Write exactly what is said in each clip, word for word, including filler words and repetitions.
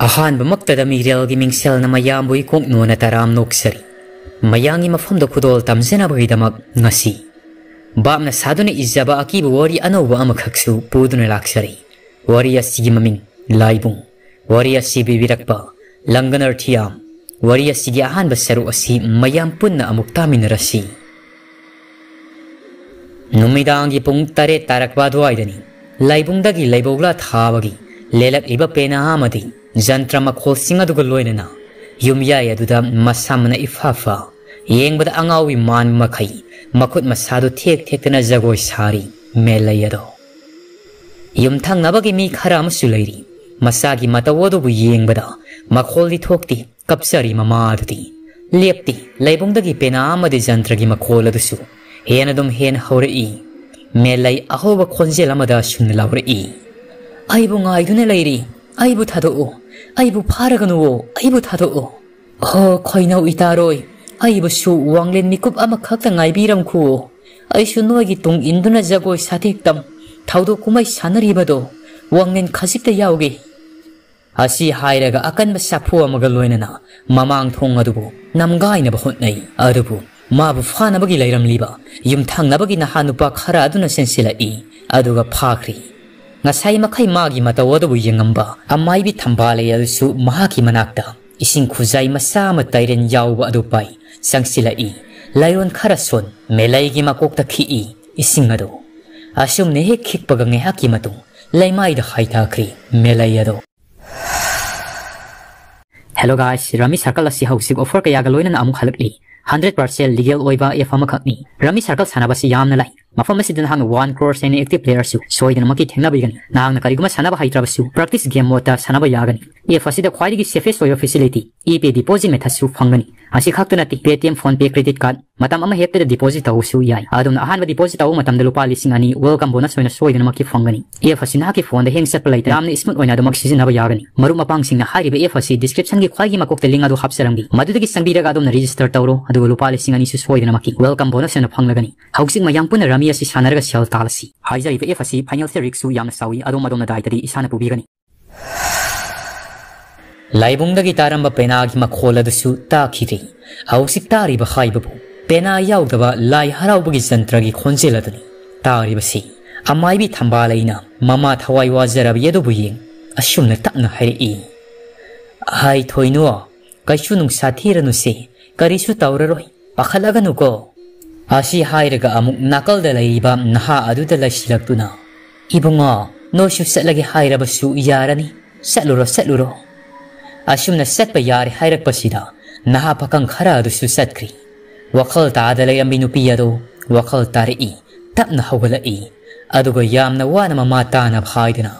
ꯑꯍꯥꯟꯕꯃꯛꯇꯗ ꯃꯤꯔꯦꯜꯒꯤ ꯃꯤꯡꯁꯦꯜꯅ ꯃꯌꯥꯝꯕꯨ ꯏꯀꯣꯛ ꯅꯣꯟꯅ ꯇꯔꯥꯝ ꯅꯣꯛꯆꯔꯤ꯫ ꯃꯌꯥꯝꯒꯤ ꯃꯐꯝꯗ ꯈꯨꯗꯣꯜ ꯇꯝꯖꯅꯕꯒꯤꯗꯃꯛ ꯉꯁꯤ ꯚꯥꯞꯅ ꯁꯥꯗꯨꯅ ꯏꯖꯕ ꯑꯀꯤꯕ ꯋꯥꯔꯤ ꯑꯅꯧꯕ ꯑꯃꯈꯛꯁꯨ ꯄꯨꯗꯨꯅ ꯂꯥꯛꯆꯔꯤ꯫ ꯋꯥꯔꯤ ꯑꯁꯤꯒꯤ ꯃꯃꯤꯡ ꯂꯥꯏꯕꯨꯡ꯫ ꯋꯥꯔꯤ ꯑꯁꯤ ꯄꯤꯕꯤꯔꯛꯄ ꯂꯪꯒꯅꯔ ꯊꯤꯌꯥꯝ꯫ ꯋꯥꯔꯤ ꯑꯁꯤꯒꯤ ꯑꯍꯥꯟꯕ ꯁꯔꯨꯛ ꯑꯁꯤ ꯃꯌꯥꯝ ꯄꯨꯟꯅ ꯑꯃꯨꯛ ꯇꯥꯃꯤꯟꯅꯔꯁꯤ꯫ ꯅꯨꯃꯤꯗꯥꯡꯒꯤ ꯄꯨꯡ ꯇꯔꯦꯠ ꯇꯥꯔꯛꯄ ꯑꯗꯨꯋꯥꯏꯗꯅꯤ꯫ ꯂꯥꯏꯕꯨꯡꯗꯒꯤ ꯂꯥꯏꯕꯧꯂꯥ ꯊꯥꯕꯒꯤ ꯂꯦꯜꯂꯛꯂꯤꯕ ꯄꯦꯅꯥ ꯑꯃꯗꯤ ꯖꯟꯇ꯭ꯔ ꯃꯈꯣꯜꯁꯤꯡ ꯑꯗꯨꯒ ꯂꯣꯏꯅꯅ ꯌꯨꯝꯌꯥꯏ ꯑꯗꯨꯗ ꯃꯁꯥꯃꯛꯅ ꯏꯐꯥ ꯐꯥ, ꯌꯦꯡꯕꯗ ꯑꯉꯥꯎꯕꯤ ꯃꯥꯟꯕ ꯃꯈꯩ ꯃꯈꯨꯠ ꯃꯁꯥꯗꯨ ꯊꯦꯛ ꯊꯦꯛꯇꯅ ꯖꯒꯣꯏ ꯁꯥꯔꯤ ꯃꯦꯂꯩ ꯑꯗꯣ꯫ ꯌꯨꯝꯊꯪꯅꯕꯒꯤ ꯃꯤ ꯈꯔ ꯑꯃꯁꯨ ꯂꯩꯔꯤ꯫ ꯃꯆꯥꯒꯤ ꯃꯇꯧ ꯑꯗꯨꯕꯨ ꯌꯦꯡꯕꯗ ꯃꯈꯣꯜꯗꯤ ꯊꯣꯛꯇꯦ, ꯀꯞꯆꯔꯤ ꯃꯃꯥ ꯑꯗꯨꯗꯤ꯫ ꯂꯦꯞꯇꯦ, ꯂꯥꯏꯕꯨꯡꯗꯒꯤ ꯄꯦꯅꯥ ꯑꯃꯗꯤ ꯖꯟꯇ꯭ꯔꯒꯤ ꯃꯈꯣꯜ ꯑꯗꯨꯁꯨ ꯍꯦꯟꯅ ꯑꯗꯨꯝ ꯍꯦꯟꯅ ꯍꯧꯔꯛꯏ꯫ ꯃꯦꯂꯩ ꯑꯍꯧꯕ ꯈꯣꯟꯖꯦꯜ ꯑꯃꯗ ꯑꯁꯨꯝꯅ ꯂꯥꯎꯔꯛꯏ, "ꯑꯩꯕꯨ ꯉꯥꯏꯗꯨꯅ ꯂꯩꯔꯤ, ꯑꯩꯕꯨ ꯊꯥꯗꯣꯛꯎ, ꯑꯩꯕꯨ ꯐꯥꯔꯒꯅꯨꯋꯣ, ꯑꯩꯕꯨ ꯊꯥꯗꯣꯛꯎ꯫ ꯍꯣ ꯈꯣꯏꯅꯧ ꯏꯇꯥꯔꯣꯏ, ꯑꯩꯕꯨꯁꯨ ꯋꯥꯡꯂꯦꯟ ꯃꯤꯀꯨꯞ ꯑꯃꯈꯛꯇ ꯉꯥꯏꯕꯤꯔꯝꯈꯨꯋꯣ꯫ ꯑꯩꯁꯨ ꯅꯣꯏꯒꯤ ꯇꯨꯡ ꯏꯟꯗꯨꯅ ꯖꯒꯣꯏ ꯁꯥꯊꯦꯛꯇꯝ ꯊꯧꯗꯣꯛ ꯀꯨꯝꯍꯩ ꯁꯥꯟꯅꯔꯤꯕꯗꯣ ꯋꯥꯡꯂꯦꯟ ꯈꯖꯤꯛꯇ ꯌꯥꯎꯒꯦ"꯫ ꯑꯁꯤ ꯍꯥꯏꯔꯒ ꯑꯀꯟꯕ ꯁꯥꯐꯨ ꯑꯃꯒ ꯂꯣꯏꯅꯅ ꯃꯃꯥꯡ ꯊꯣꯡ ꯑꯗꯨꯕꯨ ꯅꯝꯒꯥꯏꯅꯕ ꯍꯣꯠꯅꯩ꯫ ꯑꯗꯨꯕꯨ ꯃꯥꯕꯨ ꯐꯥꯅꯕꯒꯤ ꯂꯩꯔꯝꯂꯤꯕ ꯌꯨꯝꯊꯪꯅꯕꯒꯤ ꯅꯍꯥ ꯅꯨꯄꯥ ꯈꯔ ꯑꯗꯨꯅ ꯆꯦꯟꯁꯤꯜꯂꯛꯏ, ꯑꯗꯨꯒ ꯐꯥꯈ꯭ꯔꯤ꯫ ꯉꯁꯥꯏ ꯃꯈꯩ ꯃꯥꯒꯤ ꯃꯇꯧ ꯑꯗꯨꯕꯨ ꯌꯦꯡꯉꯝꯕ ꯑꯃꯥꯏꯕꯤ ꯊꯝꯕꯥꯂꯩ ꯑꯗꯨꯁꯨ ꯃꯍꯥꯛꯀꯤ ꯃꯅꯥꯛꯇ ꯏꯁꯤꯡ ꯈꯨꯖꯥꯏ ꯃꯆꯥ ꯑꯃ ꯇꯥꯏꯔꯦꯟ ꯌꯥꯎꯕ ꯑꯗꯨ ꯄꯥꯏ ꯆꯪꯁꯤꯜꯂꯛꯏ꯫ ꯂꯥꯏꯑꯣꯟ ꯈꯔ ꯁꯣꯟ ꯃꯦꯂꯩꯒꯤ ꯃꯀꯣꯛꯇ ꯈꯤꯛꯏ ꯏꯁꯤꯡ ꯑꯗꯨ꯫ ꯑꯁꯨꯝꯅ ꯍꯦꯛ ꯈꯤꯛꯄꯒ ꯉꯥꯏꯍꯥꯛꯀꯤ ꯃꯇꯨꯡ ꯂꯩꯃꯥꯏꯗ ꯍꯥꯏꯊꯈ꯭ꯔꯤ ꯃꯦꯂꯩ ꯑꯗꯣ꯫ Hello guys, Rummy Circle ꯑꯁꯤ ꯍꯧꯖꯤꯛ offer ꯀꯌꯥꯒ ꯂꯣꯏꯅꯅ ꯑꯃꯨꯛ ꯍꯜꯂꯛꯂꯤ꯫ Hundred percent legal ꯑꯣꯏꯕ app ꯑꯃꯈꯛꯅꯤ꯫ Rummy Circle ꯁꯥꯟꯅꯕꯁꯤ ꯌꯥꯝꯅ ꯂꯥꯏ꯫ ꯃꯐꯝ ꯑꯁꯤꯗ ꯅꯍꯥꯛꯅ one crore ꯍꯦꯟꯅ active playerꯁꯨ ꯁꯣꯏꯗꯅꯃꯛꯀꯤ ꯊꯦꯡꯅꯕꯤꯒꯅꯤ꯫ ꯅꯍꯥꯛꯅ ꯀꯔꯤꯒꯨꯝꯕ ꯁꯥꯟꯅꯕ ꯍꯩꯇ꯭ꯔꯕꯁꯨ practice game modeꯇ ꯁꯥꯟꯅꯕ ꯌꯥꯒꯅꯤ꯫ App ꯑꯁꯤꯗ ꯈ꯭ꯋꯥꯏꯗꯒꯤ safest ꯑꯣꯏꯕ facility, ePay deposit methodꯁꯨ ꯐꯪꯒꯅꯤ꯫ ꯑꯁꯤ ꯈꯛꯇ ꯅꯠꯇꯦ, Paytm, PhonePe, credit card, ꯃꯇꯝ ꯑꯃ ꯍꯦꯛꯇꯗ deposit ꯇꯧꯕꯁꯨ ꯌꯥꯏ꯫ ꯑꯗꯣꯝꯅ ꯑꯍꯥꯟꯕ deposit ꯇꯧꯕ ꯃꯇꯝꯗ ꯂꯨꯄꯥ ꯂꯤꯁꯤꯡ ꯑꯅꯤ welcome bonus ꯑꯣꯏꯅ ꯁꯣꯏꯗꯅꯃꯛꯀꯤ ꯐꯪꯒꯅꯤ꯫ App ꯑꯁꯤ ꯅꯍꯥꯛꯀꯤ phoneꯗ hang ꯆꯠꯄ ꯂꯩꯇꯅ ꯌꯥꯝꯅ smooth ꯑꯣꯏꯅ ꯑꯗꯨꯃꯛ ꯁꯤꯖꯤꯟꯅꯕ ꯌꯥꯒꯅꯤ꯫ ꯃꯔꯨꯞ ꯃꯄꯥꯡꯁꯤꯡꯅ ꯍꯥꯏꯔꯤꯕ app ꯑꯁꯤ descriptionꯒꯤ ꯈ꯭ꯋꯥꯏꯒꯤ ꯃꯀꯣꯛꯇ link ꯑꯗꯨ ꯍꯥꯞꯆꯔꯝꯒꯦ꯫ ꯃꯗꯨꯗꯒꯤ ꯆꯪꯕꯤꯔꯒ ꯑꯗꯣꯝꯅ register ꯇꯧꯔꯣ, ꯑꯗꯨꯒ ꯂꯨꯄꯥ ꯂꯤꯁꯤꯡ ꯑꯅꯤꯁꯨ ꯁꯣꯏꯗꯅꯃꯛꯀꯤ welcome bonus ꯑꯣꯏꯅ ꯐꯪꯂꯒꯅꯤ꯫ ꯍꯧꯖꯤꯛ ꯃꯌꯥꯝ ꯄꯨꯟꯅ Rummy ꯑꯁꯤ ꯁꯥꯟꯅꯔꯒ ꯁꯦꯜ ꯇꯥꯜꯂꯁꯤ꯫ ꯍꯥꯏꯖꯔꯤꯕ app ꯑꯁꯤ financial riskꯁꯨ ꯌꯥꯝꯅ ꯆꯥꯎꯏ, ꯑꯗꯣꯝ ꯑꯗꯣꯝꯅ ꯗꯥꯏꯇꯗꯤ ꯏꯁꯥꯅ ꯄꯨꯕꯤꯒꯅꯤ꯫ ꯂꯥꯏꯕꯨꯡꯗꯒꯤ ꯇꯥꯔꯝꯕ ꯄꯦꯅꯥꯒꯤ ꯃꯈꯣꯜ ꯑꯗꯨꯁꯨ ꯇꯥꯈꯤꯗ꯭ꯔꯦ꯫ ꯍꯧꯖꯤꯛ ꯇꯥꯔꯤꯕ ꯍꯥꯏꯕꯕꯨ ꯄꯦꯅꯥ ꯌꯥꯎꯗꯕ ꯂꯥꯏ ꯍꯔꯥꯎꯕꯒꯤ ꯖꯟꯇ꯭ꯔꯒꯤ ꯈꯣꯟꯖꯦꯜ ꯑꯗꯨꯅꯤ ꯇꯥꯔꯤꯕꯁꯤ꯫ ꯑꯃꯥꯏꯕꯤ ꯊꯝꯕꯥꯜ ꯑꯩꯅ ꯃꯃꯥ ꯊꯋꯥꯏ ꯋꯥꯖꯔꯕꯤ ꯑꯗꯨꯕꯨ ꯌꯦꯡ ꯑꯁꯨꯝꯅ ꯇꯞꯅ ꯍꯥꯏꯔꯛꯏ, "ꯍꯥꯏ ꯊꯣꯏꯅꯨ, ꯀꯩꯁꯨ ꯅꯨꯡꯁꯥ ꯊꯤꯔꯅꯨꯁꯦ, ꯀꯔꯤꯁꯨ ꯇꯧꯔꯔꯣꯏ, ꯄꯥꯈꯠꯂꯒꯅꯨꯀꯣ"꯫ ꯑꯁꯤ ꯍꯥꯏꯔꯒ ꯑꯃꯨꯛ ꯅꯥꯀꯜꯗ ꯂꯩꯔꯤꯕ ꯅꯍꯥ ꯑꯗꯨꯗ ꯂꯩꯁꯤꯜꯂꯛꯇꯨꯅ, "ꯏꯕꯨꯡꯉꯣ, ꯅꯣꯏꯁꯨ ꯆꯠꯂꯒꯦ ꯍꯥꯏꯔꯕꯁꯨ ꯌꯥꯔꯅꯤ, ꯆꯠꯂꯨꯔꯣ, ꯆꯠꯂꯨꯔꯣ"꯫ ꯑꯁꯨꯝꯅ ꯆꯠꯄ ꯌꯥꯔꯦ ꯍꯥꯏꯔꯛꯄꯁꯤꯗ ꯅꯍꯥ ꯄꯥꯈꯪ ꯈꯔ ꯑꯗꯨꯁꯨ ꯆꯠꯈ꯭ꯔꯤ꯫ ꯋꯥꯈꯜ ꯇꯥꯗ ꯂꯩꯔꯝꯕꯤ ꯅꯨꯄꯤ ꯑꯗꯨ ꯋꯥꯈꯜ ꯇꯥꯔꯛꯏ, ꯇꯞꯅ ꯍꯧꯒꯠꯂꯛꯏ, ꯑꯗꯨꯒ ꯌꯥꯝꯅ ꯋꯥꯅ ꯃꯃꯥ ꯇꯥꯅꯕ ꯍꯥꯏꯗꯨꯅ,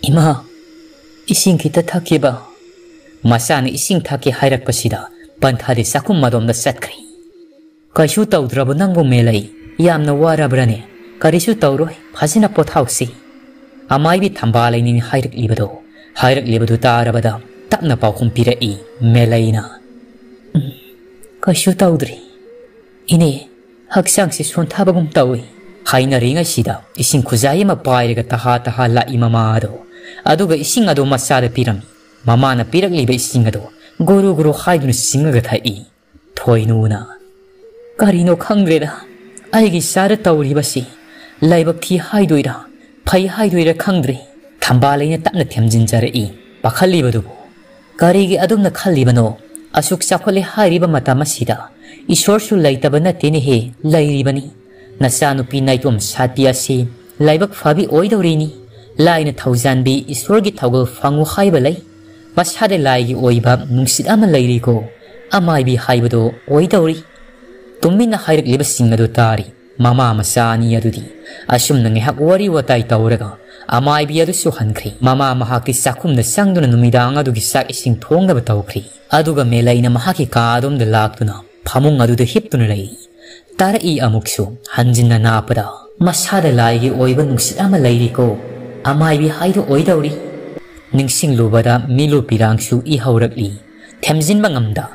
"ꯏꯃꯥ, ꯏꯁꯤꯡ ꯈꯤꯇ ꯊꯛꯀꯦꯕ"꯫ ꯃꯆꯥꯅ ꯏꯁꯤꯡ ꯊꯛꯀꯦ ꯍꯥꯏꯔꯛꯄꯁꯤꯗ ꯄꯟꯊꯥꯗꯤ ꯆꯥꯛꯈꯨꯝ ꯑꯗꯣꯝꯗ ꯆꯠꯈ꯭ꯔꯦ꯫ "ꯀꯩꯁꯨ ꯇꯧꯗ꯭ꯔꯕ ꯅꯪꯕꯨ ꯃꯦꯂꯩ? ꯌꯥꯝꯅ ꯋꯥꯔꯕ꯭ꯔꯅꯦ? ꯀꯔꯤꯁꯨ ꯇꯧꯔꯣꯏ, ꯐꯖꯅ ꯄꯣꯊꯥꯎꯁꯤ"꯫ ꯑꯃꯥꯏꯕꯤ ꯊꯝꯕꯥꯜ ꯑꯩꯅꯤꯅ ꯍꯥꯏꯔꯛꯂꯤꯕꯗꯣ, ꯍꯥꯏꯔꯛꯂꯤꯕꯗꯨ ꯇꯥꯔꯕꯗ ꯇꯞꯅ ꯄꯥꯎꯈꯨꯝ ꯄꯤꯔꯛꯏ ꯃꯦꯂꯩꯅ, "ꯎꯝ, ꯀꯩꯁꯨ ꯇꯧꯗ꯭ꯔꯤ꯫ ꯏꯅꯦ, ꯍꯛꯆꯥꯡꯁꯤ ꯁꯣꯟꯊꯕꯒꯨꯝ ꯇꯧꯏ"꯫ ꯍꯥꯏꯅꯔꯤꯉꯩꯁꯤꯗ ꯏꯁꯤꯡ ꯈꯨꯖꯥꯏ ꯑꯃ ꯄꯥꯏꯔꯒ ꯇꯍꯥ ꯇꯍꯥ ꯂꯥꯛꯏ ꯃꯃꯥ ꯑꯗꯣ꯫ ꯑꯗꯨꯒ ꯏꯁꯤꯡ ꯑꯗꯣ ꯃꯆꯥꯗ ꯄꯤꯔꯝꯃꯤ꯫ ꯃꯃꯥꯅ ꯄꯤꯔꯛꯂꯤꯕ ꯏꯁꯤꯡ ꯑꯗꯣ ꯒꯨꯔꯨ ꯒꯨꯔꯨ ꯍꯥꯏꯗꯨꯅ ꯆꯤꯡꯉꯒ ꯊꯛꯏ꯫ ꯊꯣꯏꯅꯨꯅ, "ꯀꯔꯤꯅꯣ ꯈꯪꯗ꯭ꯔꯦꯗ, ꯑꯩꯒꯤ ꯏꯆꯥꯗ ꯇꯧꯔꯤꯕꯁꯤ꯫ ꯂꯥꯏꯕꯛ ꯊꯤ ꯍꯥꯏꯗꯣꯏꯔꯥ, ꯐꯩ ꯍꯥꯏꯗꯣꯏꯔꯥ ꯈꯪꯗ꯭ꯔꯦ"꯫ ꯊꯝꯕꯥꯜ ꯑꯩꯅ ꯇꯞꯅ ꯊꯦꯝꯖꯤꯟꯖꯔꯛꯏ ꯄꯥꯈꯠꯂꯤꯕꯗꯨꯕꯨ꯫ "ꯀꯔꯤꯒꯤ ꯑꯗꯨꯝꯅ ꯈꯜꯂꯤꯕꯅꯣ? ꯑꯁꯨꯛ ꯆꯥꯎꯈꯠꯂꯦ ꯍꯥꯏꯔꯤꯕ ꯃꯇꯝ ꯑꯁꯤꯗ ꯏꯁꯣꯔꯁꯨ ꯂꯩꯇꯕ ꯅꯠꯇꯦꯅꯦꯍꯦ, ꯂꯩꯔꯤꯕꯅꯤ꯫ ꯅꯆꯥꯅꯨꯄꯤ ꯅꯥꯏꯇꯣꯝ ꯁꯥꯠꯄꯤ ꯑꯁꯤ ꯂꯥꯏꯕꯛ ꯐꯕꯤ ꯑꯣꯏꯗꯧꯔꯤꯅꯤ꯫ ꯂꯥꯏꯅ ꯊꯧꯖꯥꯟꯕꯤ ꯏꯁꯣꯔꯒꯤ ꯊꯧꯒꯜ ꯐꯪꯉꯨ ꯍꯥꯏꯕ ꯂꯩ꯫ ꯃꯁꯥꯗ ꯂꯥꯏꯒꯤ ꯑꯣꯏꯕ ꯅꯨꯡꯁꯤꯠ ꯑꯃ ꯂꯩꯔꯤꯀꯣ, ꯑꯃꯥꯏꯕꯤ ꯍꯥꯏꯕꯗꯣ ꯑꯣꯏꯗꯧꯔꯤ"꯫ ꯇꯨꯃꯤꯟꯅ ꯍꯥꯏꯔꯛꯂꯤꯕꯁꯤꯡ ꯑꯗꯨ ꯇꯥꯔꯤ ꯃꯃꯥ ꯃꯆꯥ ꯑꯅꯤ ꯑꯗꯨꯗꯤ꯫ ꯑꯁꯨꯝꯅ ꯉꯥꯏꯍꯥꯛ ꯋꯥꯔꯤ ꯋꯥꯇꯥꯏ ꯇꯧꯔꯒ ꯑꯃꯥꯏꯕꯤ ꯑꯗꯨꯁꯨ ꯍꯟꯈ꯭ꯔꯦ꯫ ꯃꯃꯥ ꯃꯍꯥꯛꯇꯤ ꯆꯥꯛꯈꯨꯝꯗ ꯆꯪꯗꯨꯅ ꯅꯨꯃꯤꯗꯥꯡ ꯑꯗꯨꯒꯤ ꯆꯥꯛ ꯏꯁꯤꯡ ꯊꯣꯡꯅꯕ ꯇꯧꯈ꯭ꯔꯦ꯫ ꯑꯗꯨꯒ ꯃꯦꯂꯩꯅ ꯃꯍꯥꯛꯀꯤ ꯀꯥ ꯑꯗꯣꯝꯗ ꯂꯥꯛꯇꯨꯅ ꯐꯃꯨꯡ ꯑꯗꯨꯗ ꯍꯤꯞꯇꯨꯅ ꯂꯩ꯫ ꯇꯥꯔꯛꯏ ꯑꯃꯨꯛꯁꯨ ꯍꯟꯖꯤꯟꯅ ꯅꯥꯞꯄꯗ, "ꯃꯁꯥꯗ ꯂꯥꯏꯒꯤ ꯑꯣꯏꯕ ꯅꯨꯡꯁꯤꯠ ꯑꯃ ꯂꯩꯔꯤꯀꯣ, ꯑꯃꯥꯏꯕꯤ ꯍꯥꯏꯗꯣ ꯑꯣꯏꯗꯧꯔꯤ"꯫ ꯅꯤꯡꯁꯤꯡꯂꯨꯕꯗ ꯃꯤꯂꯨ ꯄꯤꯔꯥꯡꯁꯨ ꯏꯍꯧꯔꯛꯂꯤ꯫ ꯊꯦꯝꯖꯤꯟꯕ ꯉꯝꯗ,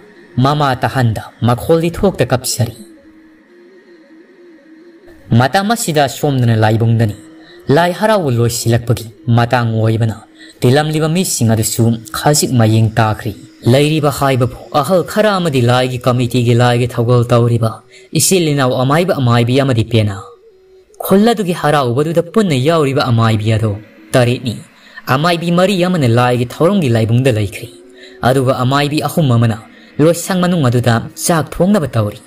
ꯃꯃꯥ ꯇꯥꯍꯟꯗ ꯃꯈꯣꯜꯗꯤ ꯊꯣꯛꯇ ꯀꯞꯆꯔꯤ꯫ ꯃꯇꯝ ꯑꯁꯤꯗ ꯁꯣꯝꯗꯅ ꯂꯥꯏꯕꯨꯡꯗꯅꯤ꯫ ꯂꯥꯏ ꯍꯔꯥꯎꯕ ꯂꯣꯏꯁꯤꯜꯂꯛꯄꯒꯤ ꯃꯇꯥꯡ ꯑꯣꯏꯕꯅ ꯇꯤꯜꯂꯝꯂꯤꯕ ꯃꯤꯁꯤꯡ ꯑꯗꯨꯁꯨ ꯈꯖꯤꯛ ꯃꯌꯦꯡ ꯇꯥꯈ꯭ꯔꯤ꯫ ꯂꯩꯔꯤꯕ ꯍꯥꯏꯕꯕꯨ ꯑꯍꯜ ꯈꯔ ꯑꯃꯗꯤ ꯂꯥꯏꯒꯤ ꯀꯃꯤꯇꯤꯒꯤ ꯂꯥꯏꯒꯤ ꯊꯧꯒꯜ ꯇꯧꯔꯤꯕ ꯏꯆꯤꯜ ꯏꯅꯥꯎ ꯑꯃꯥꯏꯕ ꯑꯃꯥꯏꯕꯤ ꯑꯃꯗꯤ ꯄꯦꯅꯥ꯫ ꯈꯨꯜ ꯑꯗꯨꯒꯤ ꯍꯔꯥꯎꯕꯗꯨꯗ ꯄꯨꯟꯅ ꯌꯥꯎꯔꯤꯕ ꯑꯃꯥꯏꯕꯤ ꯑꯗꯣ ꯇꯔꯦꯠꯅꯤ꯫ ꯑꯃꯥꯏꯕꯤ ꯃꯔꯤ ꯑꯃꯅ ꯂꯥꯏꯒꯤ ꯊꯧꯔꯝꯒꯤ ꯂꯥꯏꯕꯨꯡꯗ ꯂꯩꯈ꯭ꯔꯤ, ꯑꯗꯨꯒ ꯑꯃꯥꯏꯕꯤ ꯑꯍꯨꯝ ꯑꯃꯅ ꯂꯣꯏꯁꯪ ꯃꯅꯨꯡ ꯑꯗꯨꯗ ꯆꯥꯛ ꯊꯣꯡꯅꯕ ꯇꯧꯔꯤ꯫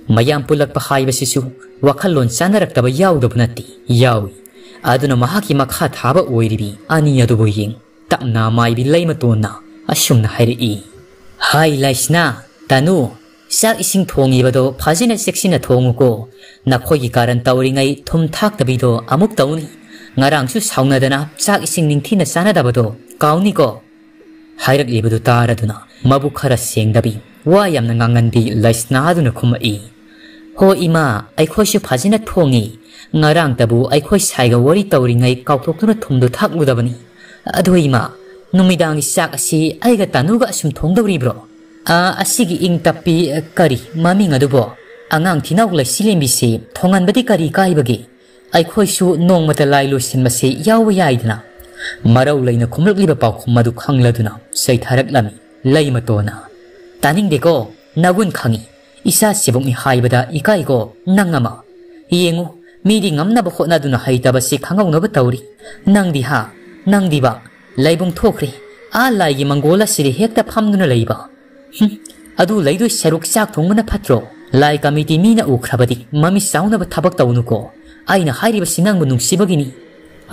ꯃꯌꯥꯝ ꯄꯨꯜꯂꯛꯄ ꯍꯥꯏꯕꯁꯤꯁꯨ ꯋꯥꯈꯜꯂꯣꯟ ꯆꯥꯅꯔꯛꯇꯕ ꯌꯥꯎꯗꯕ ꯅꯠꯇꯦ, ꯌꯥꯎꯏ꯫ ꯑꯗꯨꯅ ꯃꯍꯥꯛꯀꯤ ꯃꯈꯥ ꯊꯥꯕ ꯑꯣꯏꯔꯤꯕꯤ ꯑꯅꯤ ꯑꯗꯨꯕꯨ ꯌꯦꯡ꯫ ꯇꯞꯅ ꯃꯥꯏꯕꯤ ꯂꯩꯃꯇꯣꯟꯅ ꯑꯁꯨꯝꯅ ꯍꯥꯏꯔꯛꯏ, "ꯍꯥꯏ ꯂꯥꯏꯁꯅꯥ, ꯇꯅꯨ, ꯆꯥꯛ ꯏꯁꯤꯡ ꯊꯣꯡꯉꯤꯕꯗꯣ ꯐꯖꯅ ꯆꯦꯛꯁꯤꯟꯅ ꯊꯣꯡꯉꯨꯀꯣ꯫ ꯅꯈꯣꯏꯒꯤ ꯀꯥꯔꯟ ꯇꯧꯔꯤꯉꯩ ꯊꯨꯝ ꯊꯥꯛꯇꯕꯤꯗꯣ ꯑꯃꯨꯛ ꯇꯧꯅꯤ꯫ ꯉꯔꯥꯡꯁꯨ ꯁꯥꯎꯅꯗꯅ ꯆꯥꯛ ꯏꯁꯤꯡ ꯅꯤꯡꯊꯤꯅ ꯆꯥꯅꯗꯕꯗꯣ ꯀꯥꯎꯅꯤꯀꯣ?" ꯍꯥꯏꯔꯛꯂꯤꯕꯗꯨ ꯇꯥꯔꯗꯨꯅ ꯃꯕꯨꯛ ꯈꯔ ꯁꯦꯡꯗꯕꯤ, ꯋꯥ ꯌꯥꯝꯅ ꯉꯥꯡꯒꯟꯕꯤ ꯂꯩꯁꯅꯥꯗꯨꯅ ꯈꯨꯝꯃꯛꯏ, "ꯍꯣ ꯏꯃꯥ, ꯑꯩꯈꯣꯏꯁꯨ ꯐꯖꯅ ꯊꯣꯡꯉꯤ꯫ ꯉꯔꯥꯡꯇꯕꯨ ꯑꯩꯈꯣꯏ ꯁꯥꯏꯒ ꯋꯥꯔꯤ ꯇꯧꯔꯤꯉꯩ ꯀꯥꯎꯊꯣꯛꯇꯨꯅ ꯊꯨꯝꯗꯨ ꯊꯥꯛꯂꯨꯗꯕꯅꯤ꯫ ꯑꯗꯣ ꯏꯃꯥ, ꯅꯨꯃꯤꯗꯥꯡꯒꯤ ꯆꯥꯛ ꯑꯁꯤ ꯑꯩꯒ ꯇꯥꯅꯨꯒ ꯑꯁꯨꯝ ꯊꯣꯡꯗꯧꯔꯤꯕ꯭ꯔꯣ? ꯑꯥ, ꯑꯁꯤꯒꯤ ꯏꯪ ꯇꯞꯄꯤ, ꯀꯔꯤ ꯃꯃꯤꯡ ꯑꯗꯨꯕꯣ? ꯑꯉꯥꯡ ꯊꯤꯅꯥꯎ ꯂꯩꯁꯤꯂꯦꯝꯕꯤꯁꯤ ꯊꯣꯡꯍꯟꯕꯗꯤ ꯀꯔꯤ ꯀꯥꯏꯕꯒꯦ? ꯑꯩꯈꯣꯏꯁꯨ ꯅꯣꯡꯃꯇ ꯂꯥꯏ ꯂꯣꯏꯁꯤꯟꯕꯁꯤ ꯌꯥꯎꯕ ꯌꯥꯏꯗꯅ?" ꯃꯔꯧ ꯂꯩꯅ ꯈꯨꯝꯂꯛꯂꯤꯕ ꯄꯥꯎꯈꯨꯝ ꯑꯗꯨ ꯈꯪꯂꯗꯨꯅ ꯆꯩꯊꯔꯛꯂꯝꯃꯤ ꯂꯩꯃꯇꯣꯟꯅ꯫ "ꯇꯥꯅꯤꯡꯗꯦꯀꯣ, ꯅꯒꯨꯟ ꯈꯪꯉꯤ꯫ ꯏꯆꯥ ꯁꯤꯕꯨꯛꯅꯤ ꯍꯥꯏꯕꯗ ꯏꯀꯥꯏꯀꯣ ꯅꯪ ꯑꯃ꯫ ꯌꯦꯡꯉꯨ, ꯃꯤꯗꯤ ꯉꯝꯅꯕ ꯍꯣꯠꯅꯗꯨꯅ ꯍꯩꯇꯕꯁꯤ ꯈꯪꯍꯧꯅꯕ ꯇꯧꯔꯤ꯫ ꯅꯪꯗꯤ ꯍꯥ, ꯅꯪꯗꯤꯕ, ꯂꯩꯕꯨꯡ ꯊꯣꯛꯈ꯭ꯔꯦ꯫ ꯑꯥ ꯂꯥꯏꯒꯤ ꯃꯪꯒꯣꯜ ꯑꯁꯤꯗ ꯍꯦꯛꯇ ꯐꯝꯗꯨꯅ ꯂꯩꯕ꯫ ꯍꯨꯝ, ꯑꯗꯨ ꯂꯩꯗꯣꯏ ꯁꯔꯨꯛ ꯆꯥꯛ ꯊꯣꯡꯕꯅ ꯐꯠꯇ꯭ꯔꯣ? ꯂꯥꯏ ꯀꯃꯤꯇꯤ ꯃꯤꯅ ꯎꯈ꯭ꯔꯕꯗꯤ ꯃꯃꯤꯠ ꯆꯥꯎꯅꯕ ꯊꯕꯛ ꯇꯧꯅꯨꯀꯣ꯫ ꯑꯩꯅ ꯍꯥꯏꯔꯤꯕꯁꯤ ꯅꯪꯕꯨ ꯅꯨꯡꯁꯤꯕꯒꯤꯅꯤ꯫"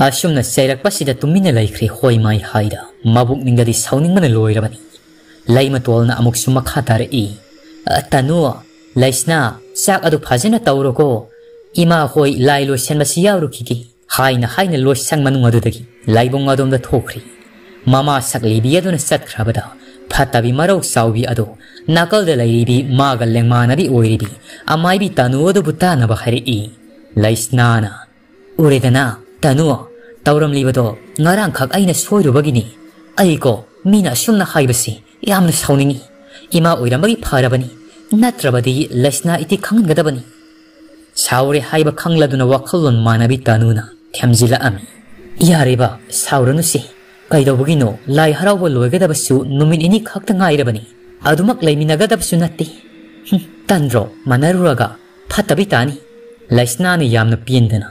ꯑꯁꯨꯝꯅ ꯆꯩꯔꯛꯄꯁꯤꯗ ꯇꯨꯃꯤꯟꯅ ꯂꯩꯈ꯭ꯔꯦ ꯍꯣꯏ ꯃꯥꯏ ꯍꯥꯏꯗ꯫ ꯃꯕꯨꯛꯅꯤꯡꯗꯗꯤ ꯁꯥꯎꯅꯤꯡꯕꯅ ꯂꯣꯏꯔꯕꯅꯤ꯫ ꯂꯩꯃꯇꯣꯜꯅ ꯑꯃꯨꯛꯁꯨ ꯃꯈꯥ ꯇꯥꯔꯛꯏ, "ꯑ, ꯇꯅꯨ, ꯂꯩꯁꯅꯥ, ꯆꯥꯛ ꯑꯗꯨ ꯐꯖꯅ ꯇꯧꯔꯣꯀꯣ꯫ ꯏꯃꯥ ꯍꯣꯏ ꯂꯥꯏ ꯂꯣꯏꯁꯟꯕꯁꯤ ꯌꯥꯎꯔꯨꯈꯤꯒꯦ꯫" ꯍꯥꯏꯅ ꯍꯥꯏꯅ ꯂꯣꯏꯁꯪ ꯃꯅꯨꯡ ꯑꯗꯨꯗꯒꯤ ꯂꯥꯏꯕꯨꯡ ꯑꯗꯣꯝꯗ ꯊꯣꯛꯈ꯭ꯔꯤ꯫ ꯃꯃꯥ ꯁꯛꯂꯤꯕꯤ ꯑꯗꯨꯅ ꯆꯠꯈ꯭ꯔꯕꯗ ꯐꯠꯇꯕꯤ ꯃꯔꯧ ꯆꯥꯎꯕꯤ ꯑꯗꯨ ꯅꯥꯀꯜꯗ ꯂꯩꯔꯤꯕꯤ ꯃꯥꯒ ꯂꯦꯡꯃꯥꯟꯅꯕꯤ ꯑꯣꯏꯔꯤꯕꯤ ꯑꯃꯥꯏꯕꯤ ꯇꯅꯨ ꯑꯗꯨꯕꯨ ꯇꯥꯅꯕ ꯍꯥꯏꯔꯛꯏ꯫ ꯂꯩꯁꯅꯥꯅ, "ꯎꯔꯦꯗꯅ, ꯇꯅꯨ, ꯇꯧꯔꯝꯂꯤꯕꯗꯣ ꯉꯔꯥꯡꯈꯛ ꯑꯩꯅ ꯁꯣꯏꯔꯨꯕꯒꯤꯅꯤ꯫ ꯑꯩꯀꯣ, ꯃꯤꯅ ꯑꯁꯨꯝꯅ ꯍꯥꯏꯕꯁꯤ ꯌꯥꯝꯅ ꯁꯥꯎꯅꯤꯡꯏ꯫ ꯏꯃꯥ ꯑꯣꯏꯔꯝꯕꯒꯤ ꯐꯔꯕꯅꯤ, ꯅꯠꯇ꯭ꯔꯕꯗꯤ ꯂꯩꯁꯅꯥ ꯏꯇꯤ ꯈꯪꯍꯟꯒꯗꯕꯅꯤ꯫" ꯁꯥꯎꯔꯦ ꯍꯥꯏꯕ ꯈꯪꯂꯗꯨꯅ ꯋꯥꯈꯜꯂꯣꯟ ꯃꯥꯟꯅꯕꯤ ꯇꯅꯨꯅ ꯊꯦꯝꯖꯤꯜꯂꯛꯑꯝꯃꯤ꯫ "ꯌꯥꯔꯦꯕ, ꯁꯥꯎꯔꯅꯨꯁꯦ꯫ "ꯀꯩꯗꯧꯕꯒꯤꯅꯣ? ꯂꯥꯏ ꯍꯔꯥꯎꯕ ꯂꯣꯏꯒꯗꯕꯁꯨ ꯅꯨꯃꯤꯠ ꯅꯤꯅꯤ ꯈꯛꯇ ꯉꯥꯏꯔꯕꯅꯤ꯫ ꯑꯗꯨꯃꯛ ꯂꯩꯃꯤꯟꯅꯒꯗꯕꯁꯨ ꯅꯠꯇꯦ꯫ ꯍꯨꯝ, ꯇꯟꯗ꯭ꯔꯣ? ꯃꯥꯟꯅꯔꯨꯔꯒ ꯐꯠꯇꯕꯤ ꯇꯥꯅꯤ꯫" ꯂꯩꯁꯅꯥꯅ ꯌꯥꯝꯅ ꯄꯦꯟꯗꯅ,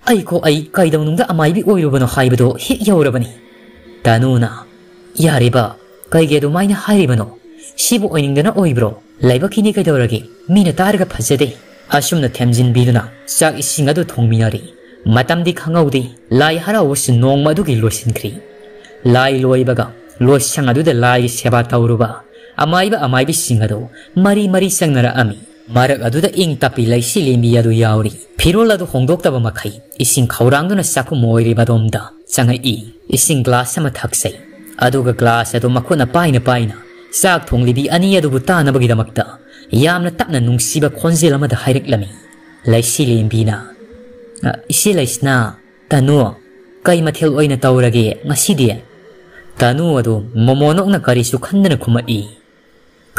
"ꯑꯩꯀꯣ, ꯑꯩ ꯀꯩꯗꯧꯅꯨꯡꯗ ꯑꯃꯥꯏꯕꯤ ꯑꯣꯏꯔꯨꯕꯅꯣ ꯍꯥꯏꯕꯗꯣ ꯍꯦꯛ ꯌꯧꯔꯕꯅꯤ꯫" ꯇꯅꯨꯅ, "ꯌꯥꯔꯦꯕ, ꯀꯩꯒꯤ ꯑꯗꯨꯃꯥꯏꯅ ꯍꯥꯏꯔꯤꯕꯅꯣ? ꯁꯤꯕꯨ ꯑꯣꯏꯅꯤꯡꯗꯅ ꯑꯣꯏꯕ꯭ꯔꯣ? ꯂꯥꯏꯕꯛꯀꯤꯅꯤ, ꯀꯩꯗꯧꯔꯒꯦ? ꯃꯤꯅ ꯇꯥꯔꯒ ꯐꯖꯗꯦ꯫" ꯑꯁꯨꯝꯅ ꯊꯦꯝꯖꯤꯟꯕꯤꯗꯨꯅ ꯆꯥꯛ ꯏꯁꯤꯡ ꯑꯗꯨ ꯊꯣꯡꯃꯤꯟꯅꯔꯤ꯫ ꯃꯇꯝꯗꯤ ꯈꯪꯍꯧꯗꯦ꯫ ꯂꯥꯏ ꯍꯔꯥꯎꯕꯁꯨ ꯅꯣꯡꯃ ꯑꯗꯨꯒꯤ ꯂꯣꯏꯁꯤꯟꯈ꯭ꯔꯤ꯫ ꯂꯥꯏ ꯂꯣꯏꯕꯒ ꯂꯣꯏꯁꯪ ꯑꯗꯨꯗ ꯂꯥꯏꯒꯤ ꯁꯦꯕꯥ ꯇꯧꯔꯨꯕ ꯑꯃꯥꯏꯕ ꯑꯃꯥꯏꯕꯤꯁꯤꯡ ꯑꯗꯨ ꯃꯔꯤ ꯃꯔꯤ ꯆꯪꯅꯔꯛꯑꯝꯃꯤ꯫ ꯃꯔꯛ ꯑꯗꯨꯗ ꯏꯪ ꯇꯞꯄꯤ ꯂꯩꯁꯤ ꯂꯦꯝꯕꯤ ꯑꯗꯨ ꯌꯥꯎꯔꯤ꯫ ꯐꯤꯔꯣꯜ ꯑꯗꯨ ꯍꯣꯡꯗꯣꯛꯇꯕ ꯃꯈꯩ ꯏꯁꯤꯡ ꯈꯧꯔꯥꯡꯗꯨꯅ ꯆꯥꯛꯈꯨꯝ ꯑꯣꯏꯔꯤꯕ ꯑꯗꯣꯝꯗ ꯆꯪꯉꯛꯏ꯫ ꯏꯁꯤꯡ ꯒ꯭ꯂꯥꯁ ꯑꯃ ꯊꯛꯆꯩ꯫ ꯑꯗꯨꯒ ꯒ꯭ꯂꯥꯁ ꯑꯗꯨ ꯃꯈꯨꯠꯅ ꯄꯥꯏꯅ ꯄꯥꯏꯅ ꯆꯥꯛ ꯊꯣꯡꯂꯤꯕꯤ ꯑꯅꯤ ꯑꯗꯨꯕꯨ ꯇꯥꯅꯕꯒꯤꯗꯃꯛꯇ ꯌꯥꯝꯅ ꯇꯞꯅ ꯅꯨꯡꯁꯤꯕ ꯈꯣꯟꯖꯦꯜ ꯑꯃꯗ ꯍꯥꯏꯔꯛꯂꯝꯃꯤ꯫ ꯂꯩꯁꯤ ꯂꯦꯝꯕꯤꯅ, "ꯑ, ꯏꯆꯦ ꯂꯩꯁꯅꯥ, ꯇꯅꯨ, ꯀꯩ ꯃꯊꯦꯜ ꯑꯣꯏꯅ ꯇꯧꯔꯒꯦ ꯉꯁꯤꯗꯤ?" ꯇꯅꯨ ꯑꯗꯨ ꯃꯣꯃꯣꯟ ꯑꯣꯛꯅ ꯀꯔꯤꯁꯨ ꯈꯟꯗꯅ ꯈꯨꯝꯃꯛꯏ꯫